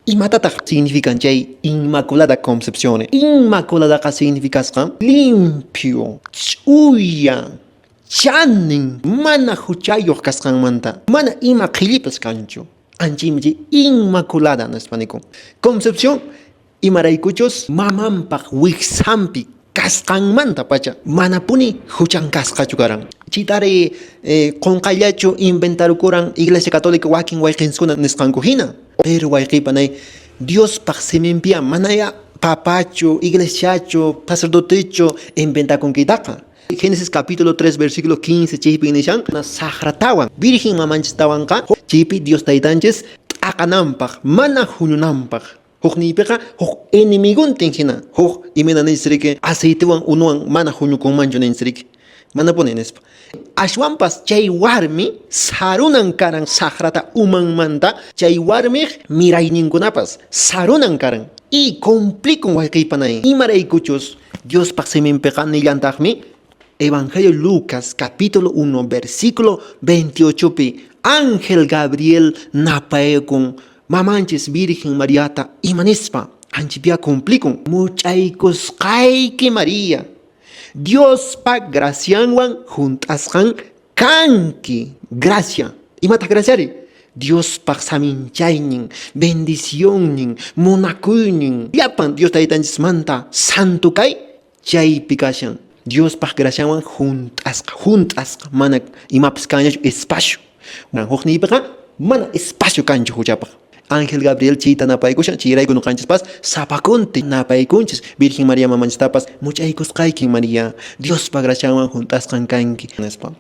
Imatataq significan chay Inmaculada Concepción? Inmaculadaqa significasqa limpio, ch'uya, chanin, mana huchayoq kasqanmanta, mana ima qhellipas kanchu. Anchaymi chay Inmaculada nispa nikun. Concepción imaraykuchus mamanpaq wiksanpi kasqanmantapacha manapuni huchan kasqachu karan. Chaytari qonqayllachu inventarukuran Iglesia Católica wakin wayqenskuna nisqanku hina. Pero wayqeypanay, Diospaq siminpiya manaya papachu, iglesiachu, sacerdotechu inventakunkitaqa. Génesis capítulo 3 versículo 15 chaypin nishan saqratawan virgen mamanchistawanqa chaypi Dios taytanchis t'aqananpaq, mana huñunanpaq. Hukniypiqa huk enemigontin hina, huk imayna ninchis riki, aceitewan unuwan mana huñukunmanchu ninchis riki. Manapuni nispa. Ashwanpas chay warmi sarunan karan saqrata umanmanta, chay warmiq mirayninkunapas sarunan karan. Y cumplikun wayqeypanay, imaraykuchus Diospaq siminpiqa nillantaqmi Evangelio Lucas capítulo 1 versículo 28pi ángel Gabriel napaykun mamanchis Virgen Mariata ima nispa, anchipia cumplikun, much'aykusqayki María, Diospa gracianwan hunt'asqan kanki. Gracia. Imataq graciari? Diospaq saminchaynin, bendicionnin, munakuynin, llapan Dios Taytanchismanta santo kay chaypi kashan. Diospaq gracianwan hunt'asqa, hunt'asqa, mana imapas kanñachu espacio. Hukniypiqa mana espacio kanchu huchapaq. Ángel Gabriel chayta napaykushan, chayrayku noqanchispas sapakunti napaykunchis Virgen María mamanchistapas, much'aykusqaykin María, Diospa gracianwan hunt'asqan kanki, nispa.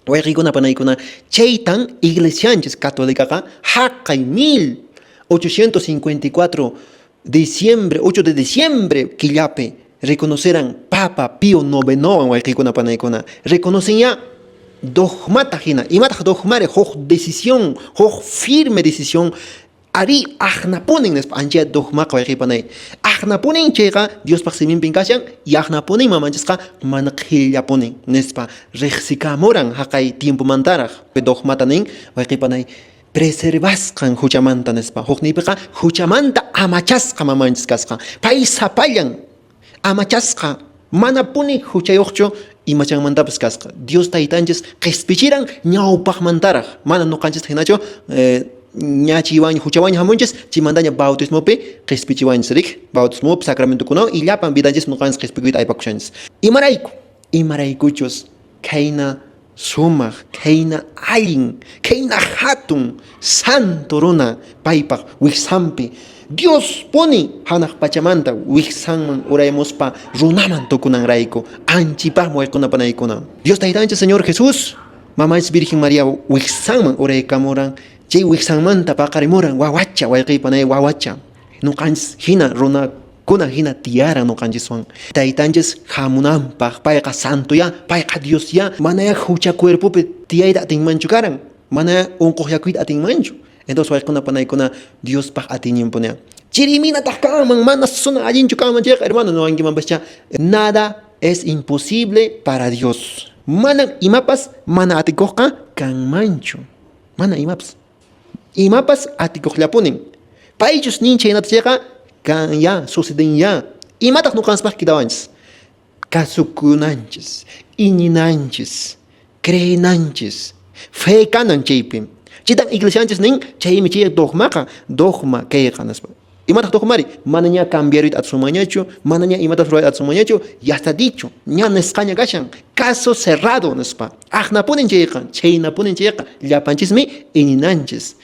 Wayqiykuna panaykuna, chaytan iglesianchis católicaqa haqay 1854 diciembre, 8 de diciembre killapi reconoceran Papa Pío IX wayqiykuna panaykuna. Reconocen ya dogmata hina. Imataq dogmari? Huk decisión, huk firme decisión. Arí, aqnapunin nispa ancha dogmaqa wayqeypanay. Aqnapunin chayqa Diospaq siminpin kashan y aqnapunin mamanchisqa mana qhillapunin nispa riqsikamuran haqay tiempomantaraq. Dogmata nin wayqeypanay preservasqan huchamanta nispa. Hukniypiqa huchamanta amachasqa mamanchis kasqa. Pay sapallan amachasqa, manapuni huchayoqchu imachanmantapas kasqa. Dios taytanchis qespichiran ñawpaqmantaraq, mana noqanchista hinachu ña chaywanña huchawanña hamunchis, chaymantaña bautismopi qespichiwanchis, rik? Bautismopi, sacramentokunawan y llapan vidanchis noqanchis qespikuyta aypakushanchis. Imarayku? Imaraykuchus khayna sumaq, khayna allin, khayna hatun santo runa paypaq wiksanpi Dios puni hanaq pachamanta wiksanman uraymuspa runaman tukunanrayku anchipaqmi wayquna panaykuna. Dios Taytanchis Señor Jesús mamanchis Virgen María wiksanman uraykamuran, chay wiksanmanta paqarimuran wawacha wayqiy panay wawacha. Noqanchis hina runakuna hina tiyaran noqanchiswan. Taytanchis hamunanpaq, payqa santoyá, payqa Diosyá, manayá hucha cuerpopi tiyayta atinmanchu karan, manayá unquqyakuyta atinmanchu. Entonces wayquna panaykuna Diospaq atiyninpunia. Chiri imaynataq kanman, mana suna allinchu kanman chayqa, hermano, noqankimanpaschá nada es imposible para Dios. Manan imapas mana atikuqqa kanmanchu. Mana imapas. Imapas atikuqllapunin. Paychus nin chhaynata chayqa, kanyá, sucedenyá. Imataq noqanchispaq quedawanchis? Kasukunanchis, iñinanchis, creenanchis, fe kanan chaypi. Chaytan iglesianchis nin, chaymi chay dogmaqa, dogma kayqa nispa. Imataq dogmari? Manaña cambiaruyta atisunmanñachu, manaña imatas ruwayta atisunmanñachu, ya está dicho, ña nisqaña kashan, caso cerrado nispa. Aqnapunin chayqa, chhaynapunin chayqa, llapanchismi iñinanchis.